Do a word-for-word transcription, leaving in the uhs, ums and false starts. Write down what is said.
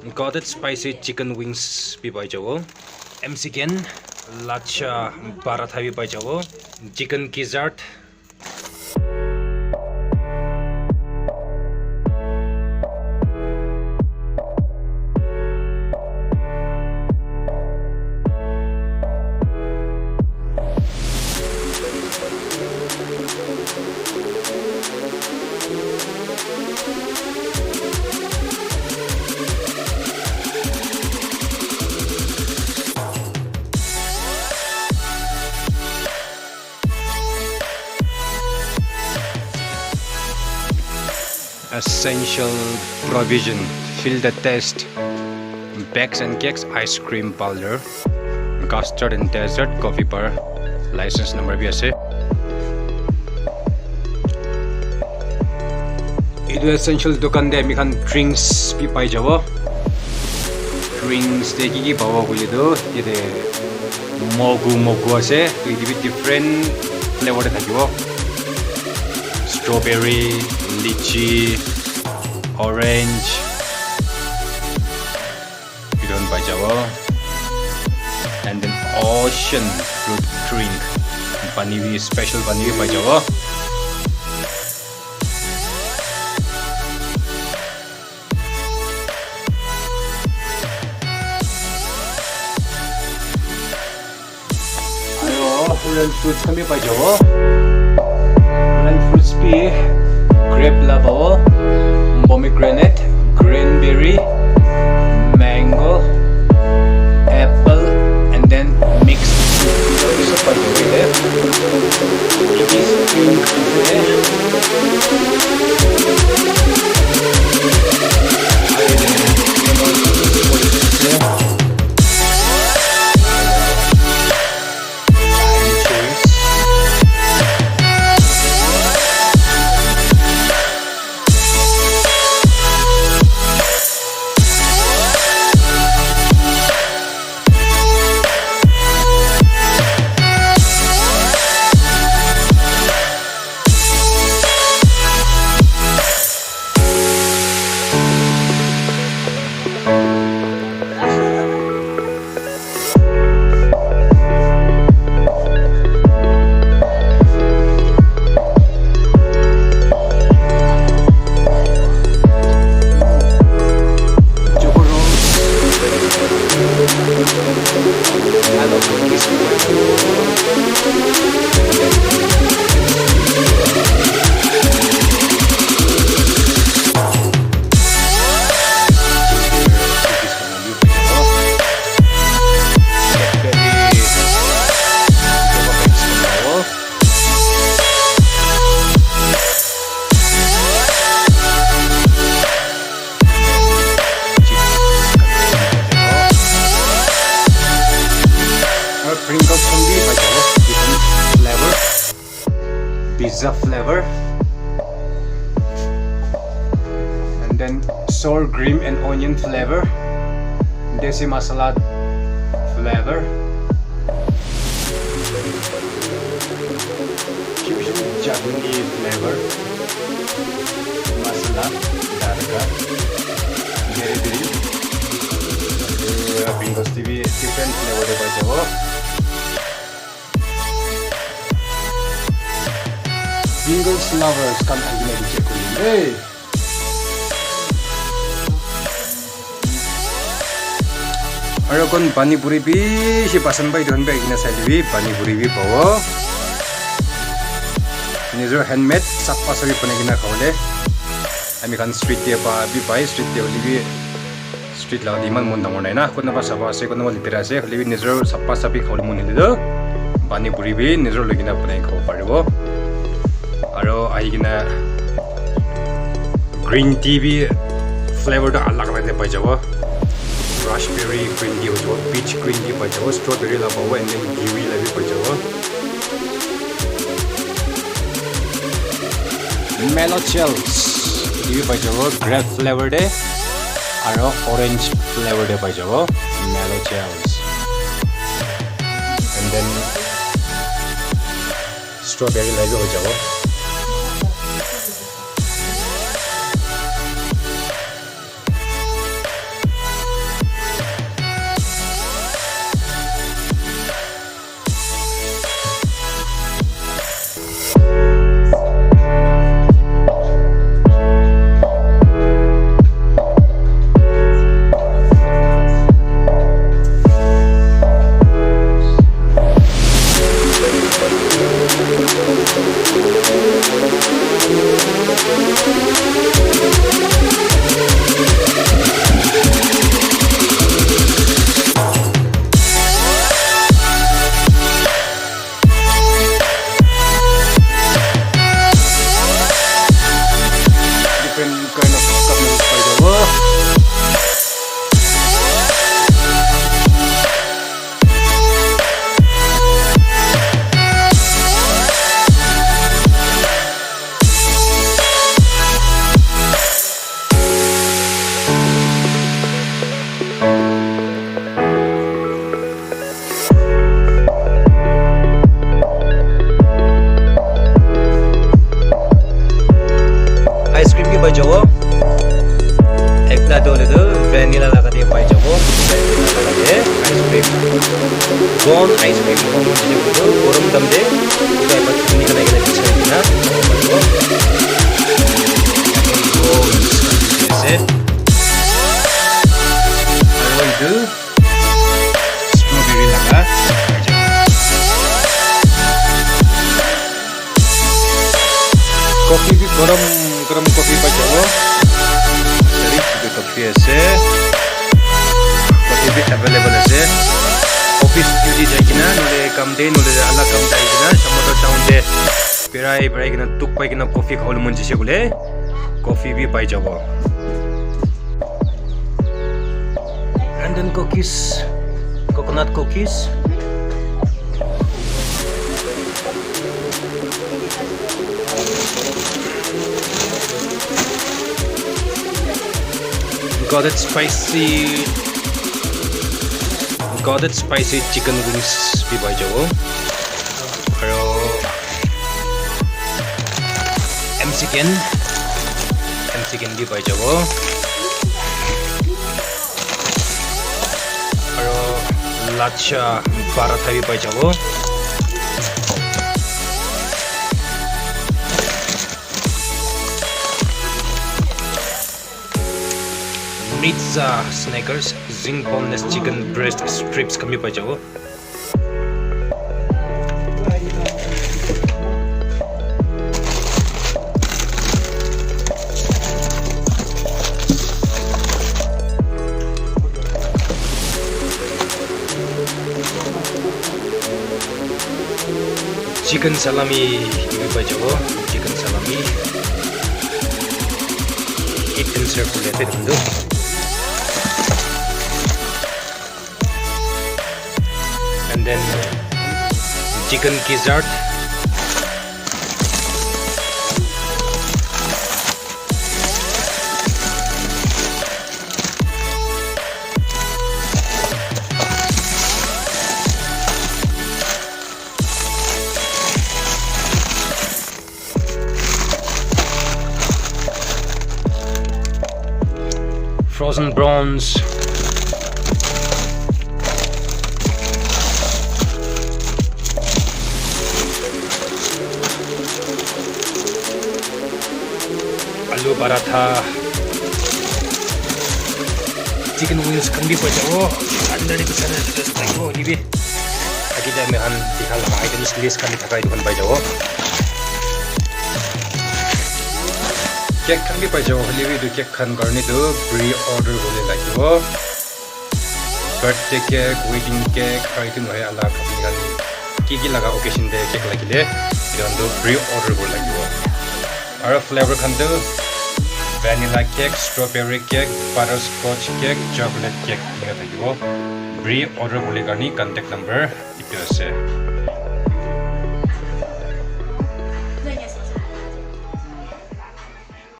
Goated spicy chicken wings bi pai jabo. M C K N, lacha paratha bi pai jabo. Chicken gizzard. Essential provision, feel the taste. Bakes and cakes, ice cream parlor, custard and dessert, coffee bar, license number bi ase. Etu essential dukan te ami khan drinks bi pai jabo. Drinks te ki ki pabo koile tu, yate mogu mogu ase, to etu bi different flavor te thakibo. Strawberry, lychee, orange, etu khan pai jabo. And then ocean fruit drink, pani bi, special pani bi pai jabo. Aro orange fruits khan bi pai jabo. Orange fruits bi grape la pabo, pomegranate, cranberry, mango, apple, and then mixed fruits bi pai jabo. It is pink. Aru sprinkles khan bi pai jabo, different flavor. Pizza flavor. And then sour cream and onion flavor. Desi masala flavor. Cuban chutney flavor. Masala, darka, deri deri. Aru sprinkles te bi different flavor te pai jabo. Pringles lovers khan ahi kena check kuri. Hey. Aru kon pani puri bishi pasan pai, etu khan bi ahi kena sai lebi pani puri bi pabo. Nijor handmade sapha sabi banai kena khabole. Ami khan street te pa bi pai, street te hoile bi street laga te iman mon dangor nai na, kunba sapha ase, kunba letera ase, hoile bi nijor sapha sabi khabole mon hoile toh pani puri bi nijor loi kena banai khabo paribo. Aro ahi kena green tea bi flavor toh alag alag te pai jabo. Raspberry green tea pai jabo, peach green tea pai jabo, strawberry la pabo, and then kiwi la bi pai jabo. Mellow Gels, etu bi pai jabo, grape flavor te aro orange flavor te pai jabo, Mellow Gels. And then strawberry la bi hoi jabo. Vanilla laga te pai jabo. Vanilla laga te ice cream. Cone ice cream. Cone ice cream tu gorom time te. Utai pa chutney khanai kena bichai kena. Ase. Aro etu strawberry laga. Coffee bi gorom gorom coffee pai jabo. Sari chutu coffee ase. Coffee bi available ase. Office duty jai kena, nole kam te, nole alak kam jai kena, Shamator town te berai berai kena, dukh pai kena coffee khabole mon jaise koile, coffee bi pai jabo. And then cookies, coconut cookies. Got it spicy. Got it spicy chicken wings bi pai jabo. Aro M C Ken. M C Ken bi pai jabo. Aro lacha paratha bi pai jabo. Pizza Snickers, zinc boneless chicken breast strips khan bi pai jabo. Chicken salami, etu bi pai jabo, chicken salami. Eight and serve kuri ase etu khan tu. And then chicken gizzard. Frozen prawns. Aloo paratha. Chicken wings khan bi pai jabo. Under te bichai na just thakibo hoile bi. Agi te ami khan dikha laga items list khan bi thaka etu khan pai jabo. Cake khan bi pai jabo, hoile bi etu cake khan karne tu pre-order hole lagibo. Birthday cake, wedding cake, aru etu nohoi alak apni khan ki ki laga occasion te cake lagile, etu khan tu pre-order kuri lagibo. Aru flavor khan tu vanilla cake, strawberry cake, butterscotch cake, chocolate cake eneka thakibo. Pre-order kuri karne contact number etu ase.